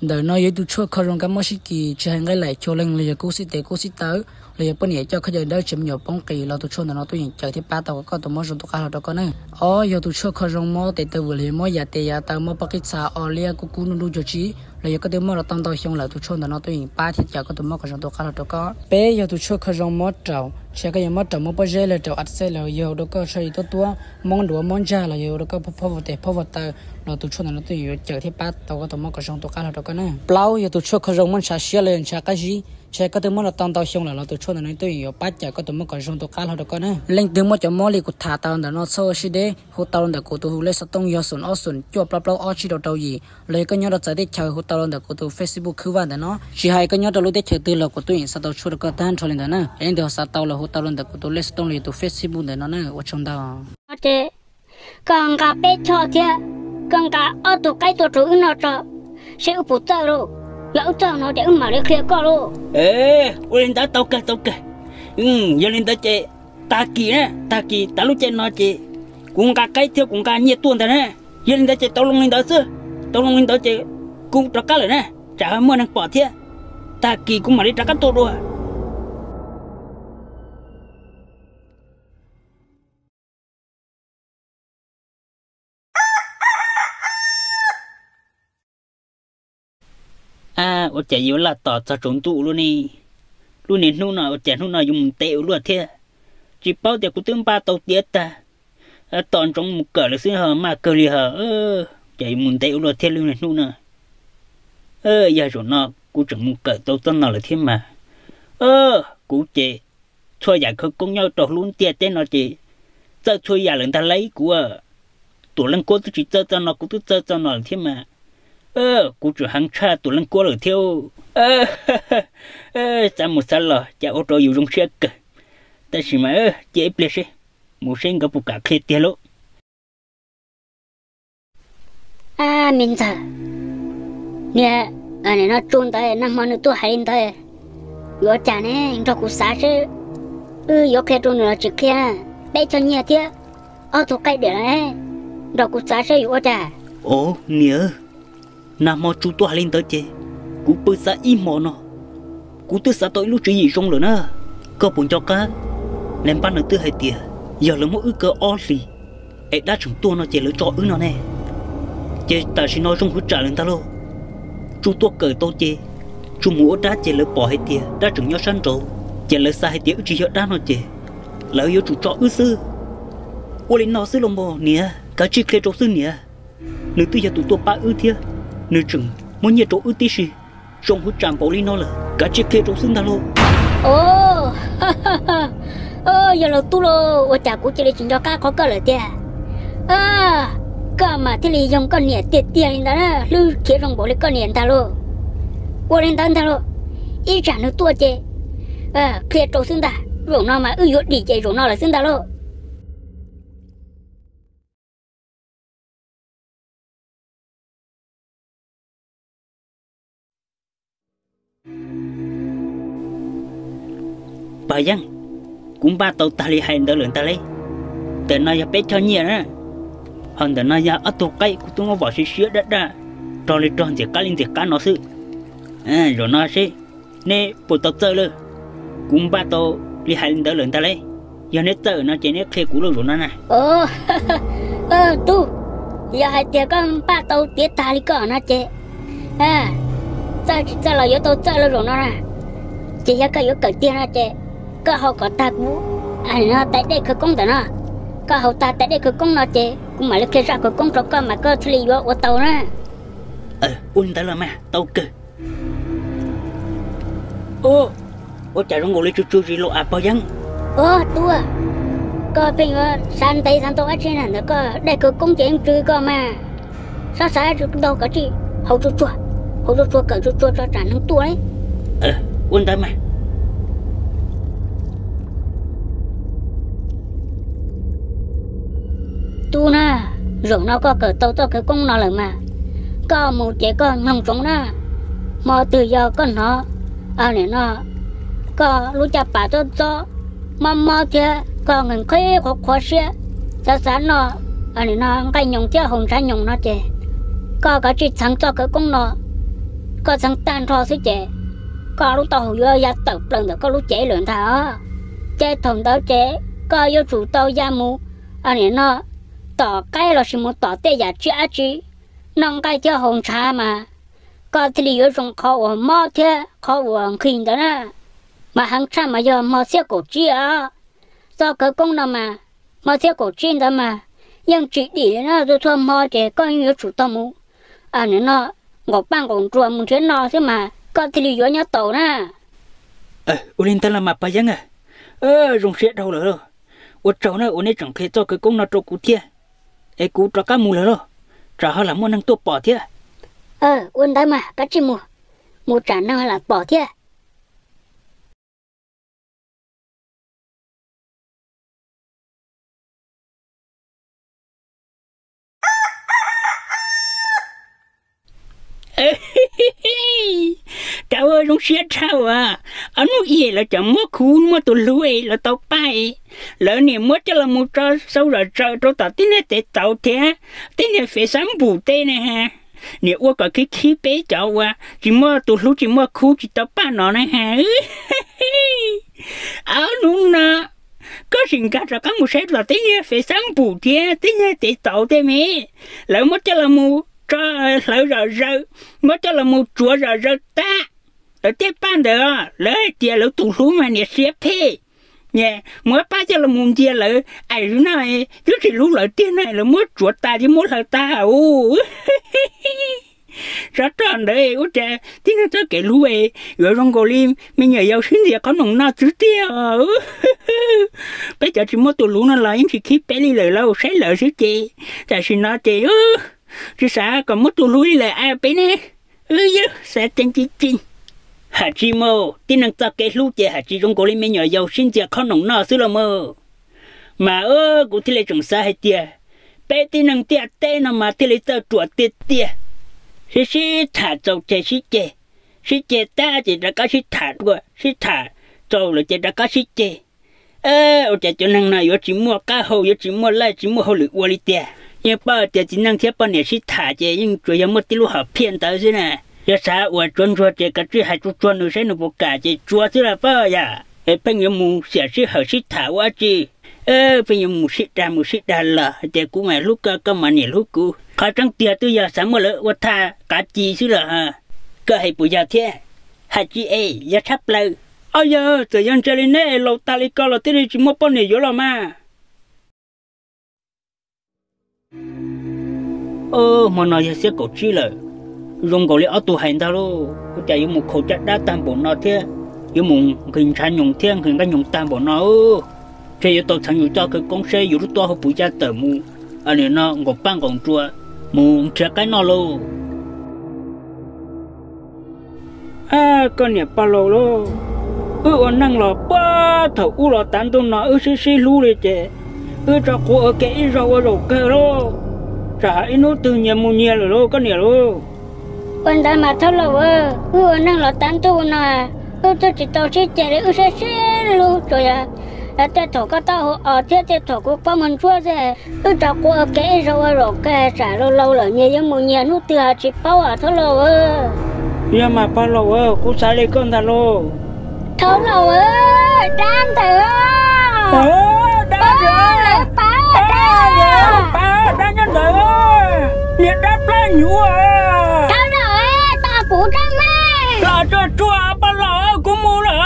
Ntawm no yog ib tug tshuaj kho zoo kab mob sib kis, tsis hais nqaij laim chaw leeg los yog kub xib tes kub xib taw, los yog poj niam coj khaub ncaws dawb tsis me nyuam poob qis los tus tshuaj ntawm no tuaj yeem cawm thiab pab tau kom koj tus mob zoo tus qab hlo rau koj na. Ob yog tus tshuaj kho zoo mob tes taw vwm los yog mob yav tes yav taw, mob pob qij txha o liab kub kub nruj nruj cuag tsib, los yog koj twb mob los tau ntau xyoo lawm, tus tshuaj ntawm no tuaj yeem pab thiab cawm koj tus mob kom zoo tus qab hlo rau koj. Peb yog tus tshuaj kho zoo mob raum, tsis hais koj yuav mob raum mob pob zeb los raum a txej los yog ua rau koj tsho ib tuab tuab, mob nruav mob ntsag los yog ua rau koj phob phob vog tes phob vog taw, los tus tshuaj ntawm no tuaj yeem yuav cawm thiab pab tau koj tus mob kom zoo tus qab hlo rau koj na. Plaub yog tus tshuaj kho zoo mob ntshav siab los yog ntshav qab zib, tsis hais koj twb mob los tau ntau xyoo lawm los tus tshuaj ntawm no tuaj yeem yuav pab cawm koj tus mob kom zoo tus qab hlo rau koj na. Leej twg muaj cov mob li kuv tham tau ntawm no txhob ua siab deb, hu tau los ntawm kuv tus hu lej xov tooj yog xoom ob xoom cuaj plaub plaub ob tsib rau rau yim, los yog koj nyob rau txawv teb chaws hu tau los ntawm kuv tus Facebook khwb vaj ntawm no. Tsis hais koj nyob rau lub teb chaws twg los kuv tuaj yeem xa tau tshuaj rau koj tag nrho li ntawd na. Yog leej twg ho xav tau los hu tau los ntawm kuv tus lej xov tooj los yog tus Facebook ntawm no na. Ua tsaug ntau. Ces koj nqa peb choj thiab koj nqa ob tug qaib tuaj rau wb noj tso, seb wb puas txawj lauj. Yog wb txawj no ces wb mam li qhia koj lauj. Ua li ntawd tau kawg tau kawg. Yog li ntawd ces tag kis na, tag kis tas lub caij no ces kuv nqa qaib thiab kuv nqa nyiaj tuaj ntag na. Yog li ntawd ces tau loo li ntawd xwb, tau loo li ntawd ces kuv rov qab lawm na, tsam ho muaj neeg pom thiab. Tag kis kuv mam li rov qab tuaj dua. Ab, ua cas yuav laj tos txog tsaus ntuj ua luaj ne? Lub niag hnub no ua cas hnub no yuav mus ntev ua luaj thiab? Tsis paub tias kuv twb npaj tau tiav tag, tos ntsoov mus kawm lawm xwb ho maj kawg li ho, cas yuav mus ntev ua luaj thiab lub niag hnub no. Yog zaum no kuv tseem mus kawm tau txoj no lawm thiab mas, kuv ces txhua yam khawv koob nyob rau lub ntiaj teb no ces txawj txhua yam lawm ntag lauj. Kuv tuam leej kuab twb tsis txawj txoj no, kuv twb txawj txoj no lawm thiab mas. Kuv tseem heev tshaj tuam leej kuab lawm thiab. Xav mus xav los cas ua rau yus zoo siab kawg. Tab sis mas cia ib pliag seb, mus seb nkawd puas kam qhia tiag lauj. Ab, me ntxawg, niag, nim no Tsu ntawd nag hmo nws tuaj hais li ntawd, yuav ua cas ne? Nrog kuv xav seb wb yuav qhia rau nws los tsis qhia. Peb choj nyiaj thiab ob tug qaij diam los, nrog kuv xav seb yuav ua cas. Os niam, nag hmo Tsu tuaj hais li ntawd ces kuv pw xav ib hmo no, kuv twb xav tau ib lub tswv yim zoo lawm na. Koj puas nco qab, nais npab nws twb hais tias yog lawv muab wb kaw ob hlis es dab tseem tuaj no ces lawv tso wb no ne. Ces tam sim no zoo hwv tsam lawm ntag lauj. Tsu tuaj kawm tau ces Tsu mus ua dab ces lawv pom hais tias dab tseem nyob sab nraud, ces lawv xav hais tias wb tsis yog dab no ces lawv yuav tsum tso wb xwb. Ua li no xwb los mas niam, kav tsij qhia rau xwb niam. Nws twb yog tus tuaj pab wb thiab, nws tseem muab nyiaj rau wb tib si, zoo hwv tsam npaum li no lawm, kav tsij qhia rau xwb ntag lauj. Os, yog laus tub lauj, ua cas kuv cia li tsis nco qab qhov koj lawm tiag. Koj mas thiaj li yoo koj niam tiag tiag li ntawd, hlwb khiav zoo npaum li koj niam ntag lauj. Ua li ntawd ntag lauj, ib tsam nws tuaj ces qhia rau xwb ntag, zaum no mas wb yuav dim ces zaum no lawm xwb ntag lauj. Pog Yeeb, kuv npaj tau tag li hais ntawd lawm ntag lauj. Ntawm no yog peb choj nyiaj na, ho ntawm no yog ob tug qaib kuv twb muab vom siab siab daj daj, rog li rog ntxim qab li ntxim qab no xwb. Zaum no seb neb puas tau txawj lawm. Kuv npaj tau li hais li ntawd lawm ntag lauj. Yog neb txawj no ces neb qhia kuv lub zaum no na. Tub, yog hais tias koj npaj tau tiav tag li koj no ces txawj tsis txawj los yuav tau txawj lub zaum no na. Ces yog koj yuav kawm tiag no ces koj haus kom tag kuv tais dej khawv koob ntawm no. Koj haus tag tais dej khawv koob no ces kuv mam li qhia zaj khawv koob rau koj mas koj thiaj li yuav ua tau na. Ua li ntawd los mas tau kawg. Ua cas zoo nkaus li tsuj tsuag zis los as pog Yeeb? Ua tub, koj pheej yuav xav ntev xav ntau dab tsi na, ntawm koj dej khawv koob ces yeej tsw koj mas. Xav xav dab tsi ntau koj tsis haus tsuj tsuag, haus tsuj tsuag kawm tsuj tsuag tso tsam neeg tuaj li. Ua ntawd mas. Tub na, zaum no koj kawm tau txoj khawv koob no lawm mas, koj mus ces koj mloog tsoov na. Hmo twg yog koj hnov nim no koj lub caj pas txob txob, mob mob thiab koj nqhis nqhis qhuav qhuav siab, xav xav noj nim no nqaij nyoos thiab haus ntshav nyoos no ces koj kav tsij txheev txoj khawv koob no, koj txheeb tag nrho xwb ces koj lub taub hau yuav ya tawm plaws ntawm koj lub cev lawm ntag os. Ces thaum ntawd ces koj yuav tsum tau ya mus, nim no tom qaib lossis mus tom tej yam tsiaj dab tsi noj nqaij thiab haus ntshav mas koj thiaj li yuav zoo qhov uas mob thiab qhov uas nqhis ntawd na. Mas heev tshaj mas yog hmo xiab kaum tsib os. Txoj khawv koob no mas hmo xiab kaum tsib ntawd mas yeej tsis dim li na, txhua txhua hmo ces koj yeej yuav tsum tau mus, nim no nqaum paj nqaum nruas mus nrhiav no xwb mas koj thiaj li yuav nyob tau na. Ua li ntawd los mas pog Yeeb, zoo siab dhau lawm lauj. Ua tsaug na uas nej tseem qhia txoj khawv koob no rau kuv thiab, es kuv rov qab mus lawm lauj, tsam ho lam muaj neeg tuaj pom thiab. Ua ntawd mas kav tsij mus, mus tsam neeg lam pom thiab. Kav ua zoo siab dhau as, ob hnub i lawv cov muab khuv muab tus hlub es lawv tau paj es lawv niam muab coj los mus tso xau zom zaws rau tom tib niag tes tauv thiab tib niag fev xab npum tej ne ha. Niam ua kom khib khib peb cov uas tsis muaj tus hlub tsis muaj khub tsis tau paj no na ha. Ob hnub no koj sim nkag rov qab mus saib tom tib niag fev xab npum thiab tib niag tes tauv tej me, lawv muab coj los mus tso hlawv zom zaws, muab coj los mus tsuav zom zaws tag. Lawv tej paj ntawd lawv hais tias lawv tus hlub mas niam siab phem, muab paj coj los mus ntsia lawv aim no twb tsis hlub lawv tiag na, lawv muab tsuav tas thiab muab hlawv tag ua. Tsov rog ntawd ua cas tib neeg txoj kev hlub yuav zoo nkaus li me nyuam yaus sib ntxias qhob noom noj xwb tiag. Peb cov tsis muaj tus hlub no los yeej tsis khib peb li lawm lauj, saib lawv xwb ces tam sim no ces tsis xav kom muaj tus hlub li lawm a peb ne. Wb yog xav ceev ceev ceev. Hais tsis mus tib neeg txoj kev hlub ces hais tsis zoo nkaus li me nyuam yaus sib ntxias qhob noom noj xwb los mas. Mas kuv thiaj li tseem xav hais tias peb tib neeg ntiaj teb no mas thiaj li txawj ruam tiag tiag. Sib sib tham txaus ces sib ceg, sib ceg tag ces rov qab sib tham dua, sib tham txaus lawm ces rov qab sib ceg. Ua cas cov neeg no yuav tsis muaj qab hau, yuav tsis muaj laij, tsis muaj hauj lwm ua li tiag? Yeej paub tias txiv neej thiab poj niam sib tham ces yeej tsuas yog muaj tib lub hom phiaj ntawd xwb na. Yog xav uas tsuav ntsuag ces kav tsij hais tsuag tsuag nws saib nws puas kam ces tsuav xwb los pab yam. Es pheej yuav mus xiam sij hawm sib tham ua dab tsi? Pheej yuav mus sib dag mus sib dag los hais tias kuv mas hlub koj, koj mas niam hlub kuv. Qhov tseeb tiag twb yog xav muab lawv ua thaj qav ci xwb los. Koj hais puas yog thiab? Hais tsis es yog tshaj plaws. Au yawg, txawm yog ntsia li neb laus tag li ko los thiaj li tsis muaj poj niam yuav los mas. Hmo no yog xiab kaum tsib lawm, zoo nkaus li ob tug hais ntag lauj, ua cas yuav mus khaus caj dab tag npaum no thiab yuav mus nqhis ntshav nyoos thiab nqhis nqaij nyoos tag npaum no. Ntshe yuav tau txheev yus coj khawv koob seb yus lub taub hau puas ya tawm mus, nim no nqaus paj nqaus nruas mus nrhiav qaib noj lauj. Koj niam pog laus lauj, wb ua neej los puag thaum ub los tav ntuj no wb sib sib hlub li ces wb tso quav ua ke ib zaug ua zaum kawg lauj, tsam ib hnub twg nyias mus nyias lawm lauj koj niam lauj. Ua ntawd mas thaub laus, wb ua neej los tav ntuj no wb twb tsis tau sib ceg li, wb sib sib hlub tsuas yog tej thaum koj taub hau os thiab tej thaum kuv pob muag ntsuab xwb, wb tso quav ua ke ib zaug ua zaum kawg, tsam laus laus lawm nyias yuav mus nyias hnub twg ho tsis paub os thaub laus. Yog mas pog laus, kuv xav li koj ntag lauj. Thaub laus, dab ntawd, dab, dab nyob ntawd, niag dab plab hnyuv. Thaub laus, tos kuv tsob me. Los tsuag tsuag pog laus, kuv mus lawm.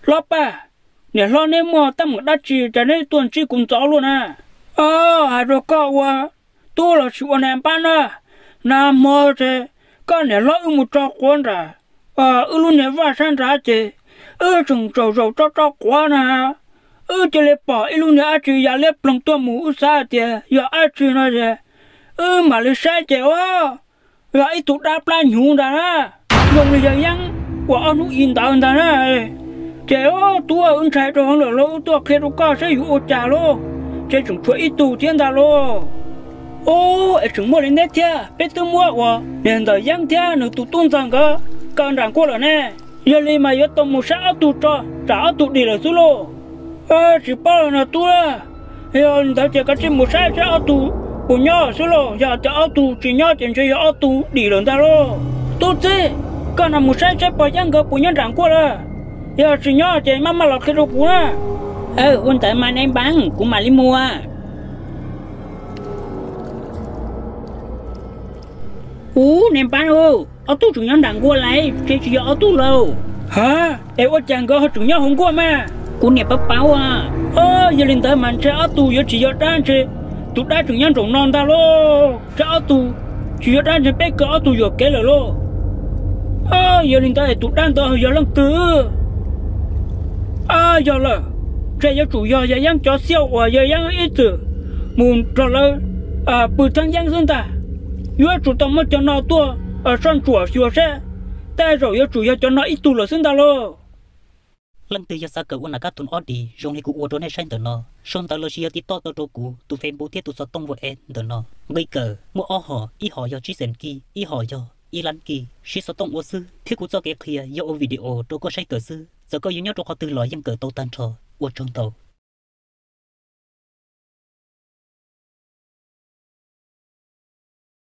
Hlob Paj, niam hlob neb muaj teeb meem dab tsi cas neb tuaj ntsib kuv ntxov luaj na? Hais rau koj ua tub los tsis ua nais npab na, nag hmo ces koj niam hlob wb mus tso quav nram wb lub niag vaj sab nrad ces wb tseem zaum zaum tso tso quav na, wb cia li pom ib lub niag dab tsi ya liab ploog tuaj mus, wb xav hais tias yog dab tsi no ces wb mam li saib ces yog ib tug dab plab hnyuv ntag na, zoo li yawg Yeeb uas ob hnub i ntawd ntag na. Ces tub, wb ntshai rau hauv lawm lauj, wb tuaj qhia rau koj saib yuav ua cas lauj, ces tseem tshuav ib tug thiab ntag lauj. Ub, es tseem muaj li neb thiab, peb twb muab uas niag ntawm Yeeb thiab nws tus tub ntxawg nkawd kaw nram nkuaj lawm ne. Yog li mas yuav tau mus saib ob tug tso, tsam ob tug dim lawm xwb lauj. Tsis paub los no tub, yog li ntawd ces kav tsij mus saib saib ob tug Puas nyob xwb lauj? Yog tias ob tug tsis nyob ces ntshe yog ob tug dim lawm ntag lauj. Tub txib, koj no mus saib saib pog Yeeb nkawd puas nyob nram nkuaj lawm. Yog tsis nyob ces maj maj los qhia rau kuv na. Ua ntawd mas neb npab, kuv mam li mus. Ub, neb npab, ob tug tseem nyob nram nkuaj lawm, ntshe tsis yog ob tug lauj. Ha, es ua cas nkawd ho tseem nyob hauv nkuaj mas? Kuv niam paub paub a. Yog li ntawd mas ntshe ob tug yuav tsis yog dab, ntshe tus dab tseem nyob nraum no ntag lauj. Ntshe ob tug tsis yog dab, ntshe peb kawg ob tug yuam kev lawm lauj. Yog li ntawd es tus dab ntawd ho yog leej twg? Yog lawm, ntshe yuav tsum yog yawg Yeeb cov xiaj uas yawg Yeeb ib txwm mus nrog lawv pw thaj yeeb xwb ntag. Yuav tsum tau muab cov no tuaj soj ntsuam xyuas seb, tej zaum yuav tsum yog cov no ib tug lawm xwb ntag lauj. Leej twg yog xav kawm ua nam kab tus ob dis zoo li kuv ua rau nej saib ntawm no, sau ntawv los sis yog tiv toj tau rau kuv tus Facebook thiab tus xov tooj WhatsApp ntawm no. Nqi kawm muaj ob hom, ib hom yog tsib xees kij, ib hom yog ib lab kij. Siv xov tooj ua xwb thiab kuv txoj kev qhia yog ua video rau koj saib kawm xwb. Txawm koj yuav nyob rau qhov twg los yeej kawm tau tag nrho. Ua tsaug ntau.